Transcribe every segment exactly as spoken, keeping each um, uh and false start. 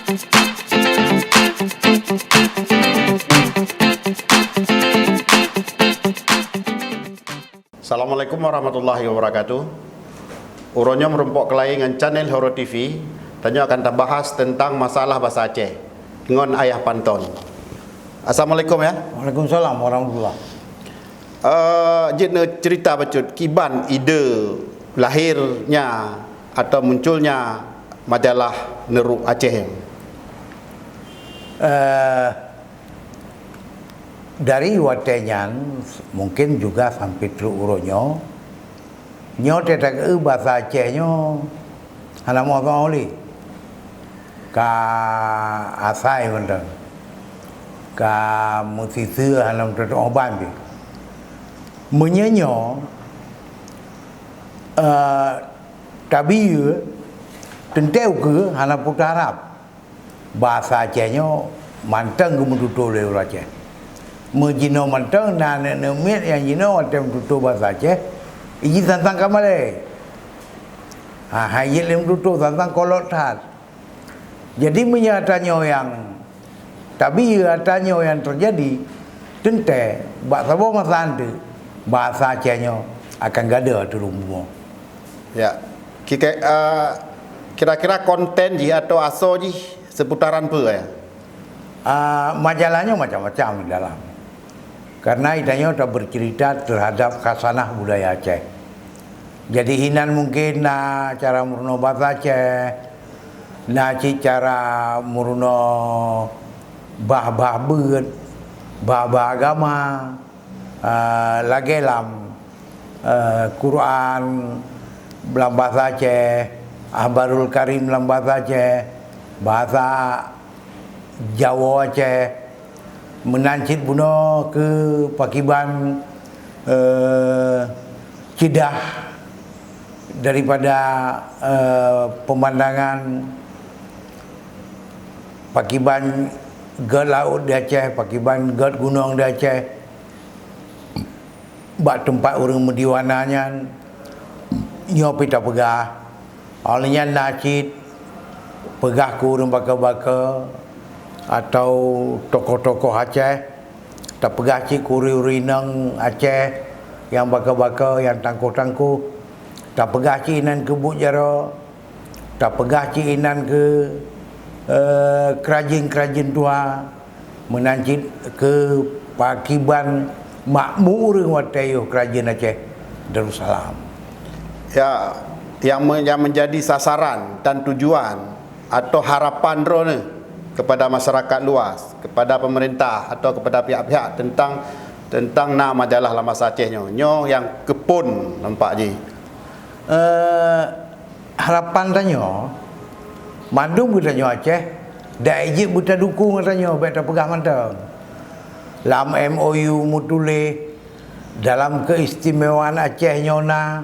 Assalamualaikum warahmatullahi wabarakatuh. Uroe nyoe meurumpok keulai ngon channel Horo T V, tanyoe akan tabahas teuntang masalah basa Aceh ngon Ayah Panton. Assalamualaikum ya. Waalaikumsalam warahmatullah. Eh, jeuet neucerita bacut kiban ide lahirnya atau munculnya majalah Neurok Aceh. Eh, dari watée nyan, mungkin juga sampai trok uroe nyoe, nyoe teuka basa Aceh nyoe hana meuoh-oh lé. Ka asai mantong. Ka meusiseu hana meututoe ban pih. Meunyoe nyoe, eh, tabi teuntée ukeue hana peue teuharab. Basa Aceh nyoe mantong geumeututoe lé ureuëng Aceh. Meujinoe mantong na aneuk-aneuk miet nyang jinoe watée meututoe basa Aceh, iji tantang ka malée. Ha, hai jeuet lé meututoe tantang kolot that. Jadi meunyoe ata nyoe nyang tabi, ata nyoe nyang teujadi, teuntée bak saboh masa anteuk basa Aceh nyoe akan gadôh ateueh rumoh. Ya. Kike-, eh, kira-kira konten jih atau asoe jih seputaran peue ya? Ah, majalah nyoe macam-macam di dalam. Karena itanyoe ta bercerita terhadap khasanah budaya Aceh. Jadi hinan mungkin na cara meurunoe basa Aceh, na cit cara meurunoe bah-bah beuet, bah-bah agama, eh, lagée lam, eh, Quran lam basa Aceh, Akhbarul Karim lam basa Aceh, basa Jawoe Aceh, meunan cit bunoe keu pakiban, eh, ceudah daripada, eh, pemandangan pakiban gét laôt di Aceh, pakiban gét gunong di Aceh. Bak teumpat ureuëng meudiwana nyan, nyoe pih tapeugah. Óh lheueh nyan na cit peugah keu ureuëng baka-baka atau tokoh-tokoh Aceh, tapeugah cit keu ureuëng-ureuëng inong Aceh nyang baka-baka, nyang tangkoh-tangkoh, tapeugah cit inan keu buet jaroe, tapeugah cit inan keu, eh, keurajeuen-keurajeuen tuha, meunan cit keu pakiban makmu ureuëng watée yoh keurajeuen Aceh Darussalam. Ya, yang me-, yang menjadi sasaran dan tujuan atau harapan droeneuh kepada masyarakat luas, kepada pemerintah atau kepada pihak-pihak tentang, tentang na majalah lam basa Aceh nyoe. Nyoe nyang keuphon nampak jih. Eh, harapan tanyoe, mandum geutanyoe Aceh, dak jeuet beutadukong geutanyoe, bék tapeugah mantong. Lam M O U meutuléh, dalam keistimewaan Aceh nyoe na,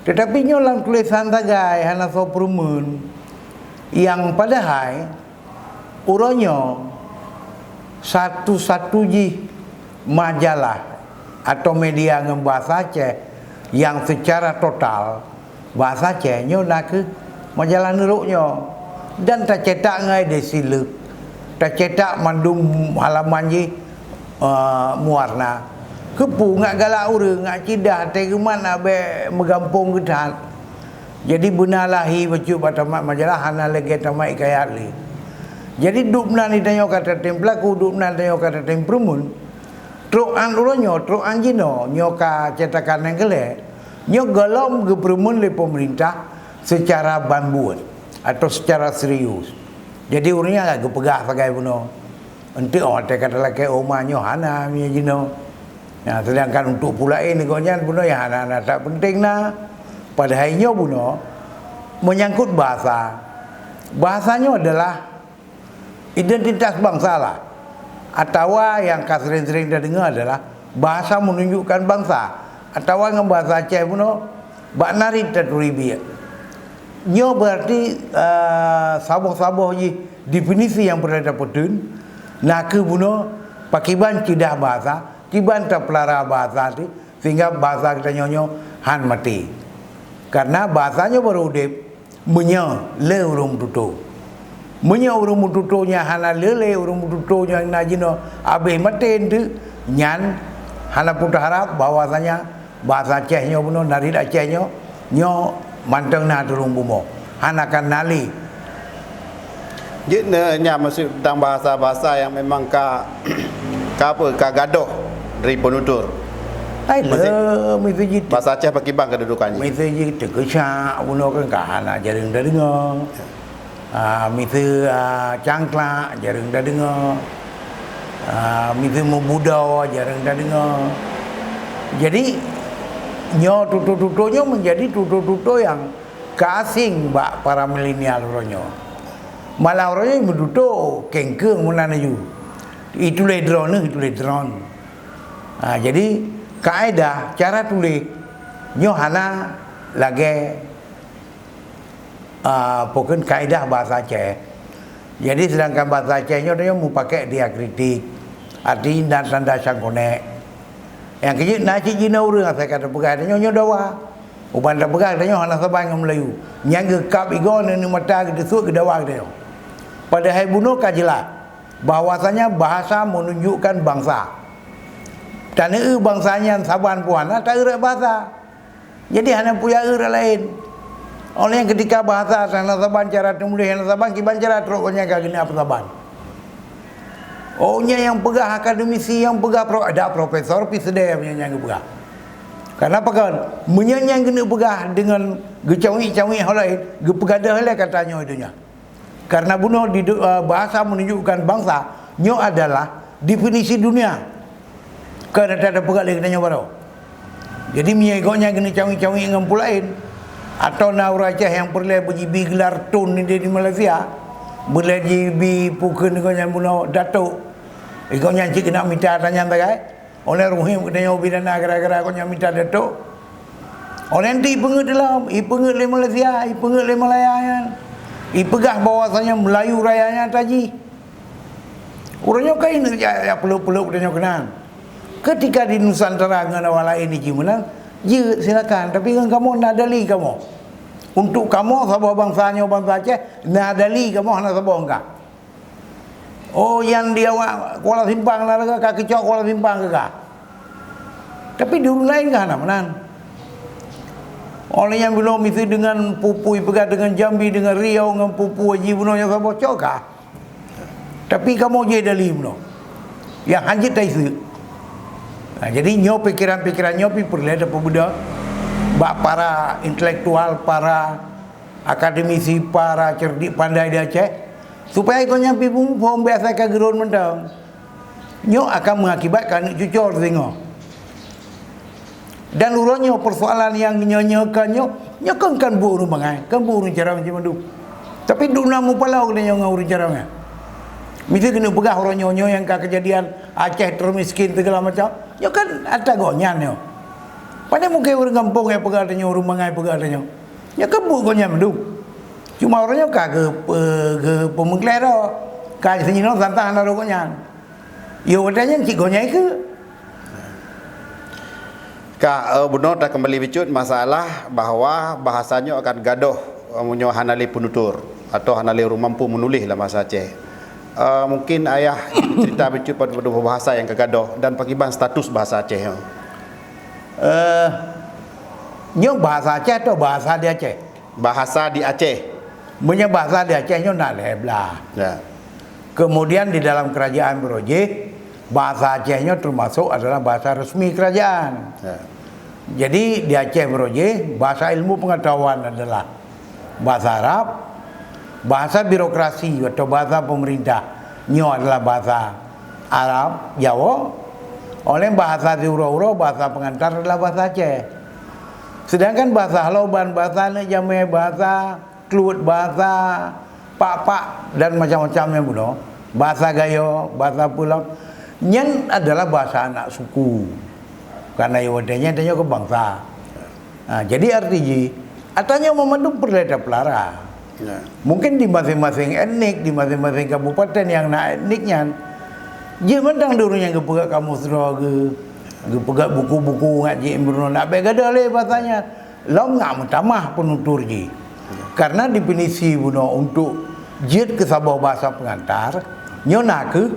teutapi nyoe lam tulésan sagai hana soe peureumeun. Nyang padahai, uroe nyoe satu-satu jih majalah atau media ngon bahasa Aceh nyang secara total bahasa Aceh nyoe na kheueh majalah Neurok nyoe. Dan tacetak ngon edisi leuk, tacetak mandum halaman jih, eh, meuwarna. Keupeue ngat galak ureuëng, ngat ceudah, teurimong abée meugampông geutat. Jadi beuna lahé bacut bak tamat majalah hana lagée tamat hikayat lé. Jadi dubnan tanyoe ka tatem peulaku, dubnan tanyoe ka tatem peureumeun. Trok an uroe nyoe, trok an jinoe, nyoe ka cetakan nyang keu lhée. Nyoe gohlom geupeureumeun lé pemerintah secara ban buet atau secara serius. Jadi ureuëng nyan ka geupeugah sagai bunoe. Eunteuk oh watée ka talakée oma nyoe hana meunyoe jinoe. Nah, sedangkan untuk peue laén gobnyan bunoe nyang hana-hana that peunteng na. Padahai nyoe bunoe menyangkut bahasa. Bahasa nyoe adalah identitas bangsa lah. Atawa nyang ka sering-sering tadeungoe adalah bahasa menunjukkan bangsa. Atawa ngon bahasa Aceh bunoe, bak narit taturi biet. Nyoe berarti, eh, saboh-saboh jih definisi nyang peureulée tapeuteun, na kheueh bunoe pakiban ceudah bahasa, kiban tapeulara bahasa teuh, sehingga bahasa geutanyoe nyoe han maté. Karena bahasa nyoe barô udeb meunyoe lé ureuëng meututoe. Meunyoe ureuëng meututoe nyan hana lé, ureuëng meututoe nyan na jinoe habéh maté teuk, nyan hana peue teuharab bahwasanya bahasa Aceh nyoe bunoe, narit Aceh nyoe, nyoe mantong na tulông bumoe, hana akan na lé. Jeuet nyan maksud tentang bahasa-bahasa yang memang ka, ka apa, ka gadôh dari penutur. Hai le, miseue jih bahasa Aceh pakriban kedudukan jih. Miseue jih teukeusak bunoe kan ka hana jareueng tadeungoe. Ah, miseue, ah, cangklak, jareueng tadeungoe. Ah, miseue meubudoe, jareueng tadeungoe. Jadi, nyoe tutoe-tutoe nyoe menjadi tutoe-tutoe nyang ka asing bak para milenial uroe nyoe. Malah uroe nyoe meututoe kengkeung meunan laju. Itulah droeneuh, itulah droen. Ah, jadi, kaedah cara tuléh nyoe hana lagée ah, pokon kaedah bahasa Aceh. Jadi, sedangkan bahasa Aceh nyoe, nyoe mupakée diakritik, arti dan tanda sangkonek. Nyang keujeuet na cit jinoe ureuëng asai ka teupeugah tanyoe nyoe dawa. Uban teupeugah tanyoe hana saban ngon Meulayu. Nyang geukab igoe neuneuk mata geuteusut geudawa geutanyoe. Padahai bunoe ka jeulaih bahwasanya bahasa menunjukkan bangsa. Taneuk bansa nyan saban puan na taeu rot bahasa. Jadi hana puya eu laén. Oleh nyang keutika bahasa hana saban cara teumuléh hana saban kiban cara trok gobnyan ka geuneuk apa saban. Oh, nyan nyang peugah akademisi, nyang peugah pro, ada profesor pi seudeh meunyoe nyang geupeugah. Karena pakon, meunyoe nyang geuneuk peugah deungon geucawik-cawik ho laén, geupeugah deuh lé kata nyoe donya. Karena bunoe di du-, eh, bahasa menunjukkan bangsa, nyoe adalah definisi dunia. Keu ata tapeugah lé geutanyoe baroe. Jadi, meunyoe gobnyan keuneuk cawik-cawik ngon peue laén, atau na ureuëng Aceh nyang peureulée beujibi gelar Tun di, di Malaysia, beulée jibi pukon gobnyan bunoe Datuk. Gobnyan cit keuneuk mita tanyan sagai. Oleh Ruhim geutanyoe bidana gara-gara gobnyan mita Datuk. Oleh nyan ipeungeuet lom, ipeungeuet lé Malaysia, ipeungeuet lé Malaya nyan. Ipeugah bahwasanya Melayu raya nyan ata jih. Ureuëng nyoe ka ineuk jak, jak peuleuek-peuleuek tanyoe keunan. Ketika di Nusantara ngon awak laén jih meunan, jeuet silakan, tapi ngon kamoe na dali kamoe. Untuk kamoe saboh bansa nyoe bansa Aceh, na dali kamoe hana saboh engka. Oh, nyang di awak Kuala Simpang na lagée ka keucok Kuala Simpang keu ka. Tapi di ureuëng laén ka hana meunan. Oleh nyang bilom isi deungon pupui peugah deungon Jambi, deungon Riau, ngon pupui jih bunoe nyang saboh cok ka. Tapi kamoe jih dali bunoe. Nyang hanjeuet taiseuek. Nah, jadi nyoe pikiran-pikiran nyoe pi peureulée tapeubeudoh bak para intelektual, para akademisi, para cerdik pandai di Aceh, supaya gobnyan pi muphom biasa ka geuron mantong. Nyoe akan mengakibat keu aneuk cucoe singoh. Dan uroe nyoe persoalan nyang nyoe-nyoe kan nyoe, nyoe kan, kan buet ureuëng bangai, kan buet ureuëng carông cit mandum. Tapi duna mupaloe geutanyoe ngon ureuëng carông nyan. Miseue keuneuk peugah uroe nyoe, nyoe nyang ka keujadian Aceh termiskin segala macam, nyoe kan ata gobnyan nyoe. Pane mungken ureuëng gampông nyang peugah tanyoe, ureuëng bangai peugah tanyoe. Nyoe kan buet gobnyan mandum. Cuma uroe nyoe ka geupe-, geupeumeugleh droe. Ka sinyoe santang hana rot gobnyan. Yo, watée nyan cit gobnyan ikeu. Ka, eh, bunoe takeumbali bacut masalah bahwa bahasa nyoe akan gadôh, eh, meunyoe hana lé penutur atau hana lé ureuëng mampu meunuléh lam bahasa Aceh. Eh, mungkin ayah cerita bacut pada, pada bahasa nyang ka gadôh dan pakriban status bahasa Aceh nyoe. Eh, nyoe bahasa Aceh atau bahasa di Aceh? Bahasa di Aceh. Meunyoe bahasa di Aceh nyoe na lhée blaih. Ya. Kemudian di dalam kerajaan Brojih, bahasa Aceh nyoe termasuk adalah bahasa resmi kerajaan. Ya. Jadi di Aceh Brojih, bahasa ilmu pengetahuan adalah bahasa Arab, bahasa birokrasi atau bahasa pemerintah nyoe adalah bahasa Arab, Jawa. Oleh bahasa siuroe-uroe, bahasa pengantar adalah bahasa Aceh. Sedangkan bahasa haloban, bahasa aneuk jamé, bahasa kluet, bahasa pak-pak dan macam-macam nyang bunoe, bahasa Gayo, bahasa Pulam, nyan adalah bahasa anak suku. Karena watée nyan tanyoe keu bansa. Ha, jadi arti jih, ata nyoe meumandum peureulée tapeulara. Ya. Mungkin di masing-masing etnik, di masing-masing kabupaten nyang na etnik nyan, jeuet mantong di ureuëng nyang geupeugah kamus droe geu-, geupeugah buku-buku ngat jih meureunoe nak bék gadôh lé bahasa nyan. Lom ngat meutamah penutur jih. Karena definisi bunoe untuk Jeuet keu saboh bahasa peungantar, nyoe na kheueh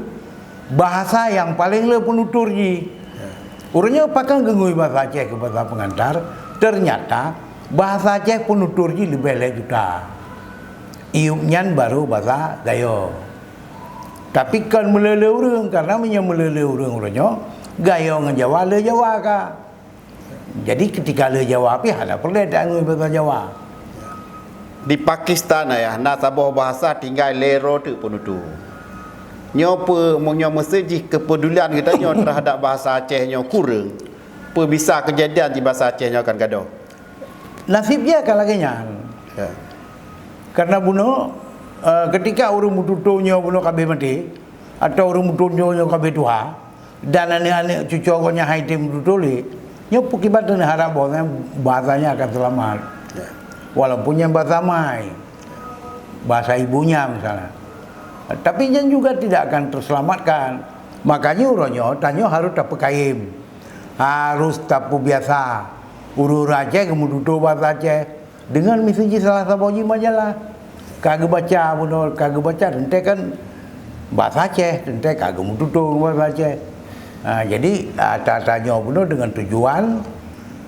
bahasa nyang paleng le peunutur jih. Ureuëng nyoe pakon geungui bahasa Aceh keu bahasa peungantar, teunyata bahasa Aceh peunutur jih leubeh lé juta. Iyup nyan barô bahasa Gayo. Tapi kon meulé-lé ureuëng, karena meunyoe meulé-lé ureuëng uroe nyoe, Gayo ngon Jawa le Jawa ka. Jadi, keutika le Jawa pih hana peureulée tanggui bahasa Jawa. Di Pakistan, ayah, na saboh bahasa tinggai lé droe teuk peunutu. Nyoe peu, meunyoe meusé jih keupedulian geutanyoe terhadap bahasa Aceh nyoe kureueng, peu bisa keujadian di bahasa Aceh nyoe akan gadôh? Nasib jih akan lagée nyan. Ya. Karena bunoe, eh, keutika ureuëng meututoe nyoe bunoe ka abéh maté, atau ureuëng meututoe nyoe ka abéh tuha, dan aneuëk-aneuëk cucoe gobnyan han jitem meututoe lé, nyoe peukibat neuharab bahwa bahasa nyan akan seulamat. Ya. Walaupun nyan bahasa amai, bahasa ibunya misalnya. Tapi nyan juga tidak akan terselamatkan. Makanya uroe nyoe, tanyoe harus tapeukayém. Harus tapeubiasa ureuëng-ureuëng Aceh geumeututoe bahasa Aceh. Deungon miseue jih salah saboh jih majalah. Ka geubaca bunoe, ka geubaca teuntée kan bahasa Aceh, teuntée ka geumeututoe bahasa Aceh. Ha, jadi, ata-ata nyoe bunoe deungon tujuan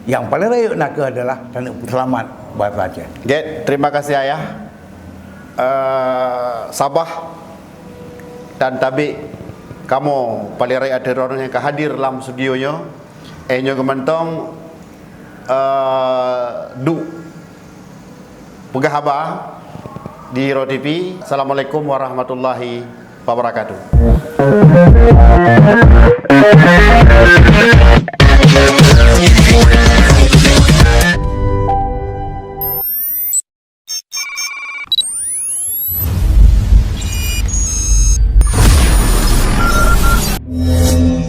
nyang paleng rayeuk nakeuh adalah taneuk peuseulamat bahasa Aceh. Gét, terima kasih, Ayah. Eh, Sabah dan Tabek, kamoe paleng rayeuk ateueh droeneuh nyang ka hadir lam studio nyoe. Eh, nyoe geumantong, eh, duek peugah haba di Hiro T V. Assalamualaikum warahmatullahi wabarakatuh.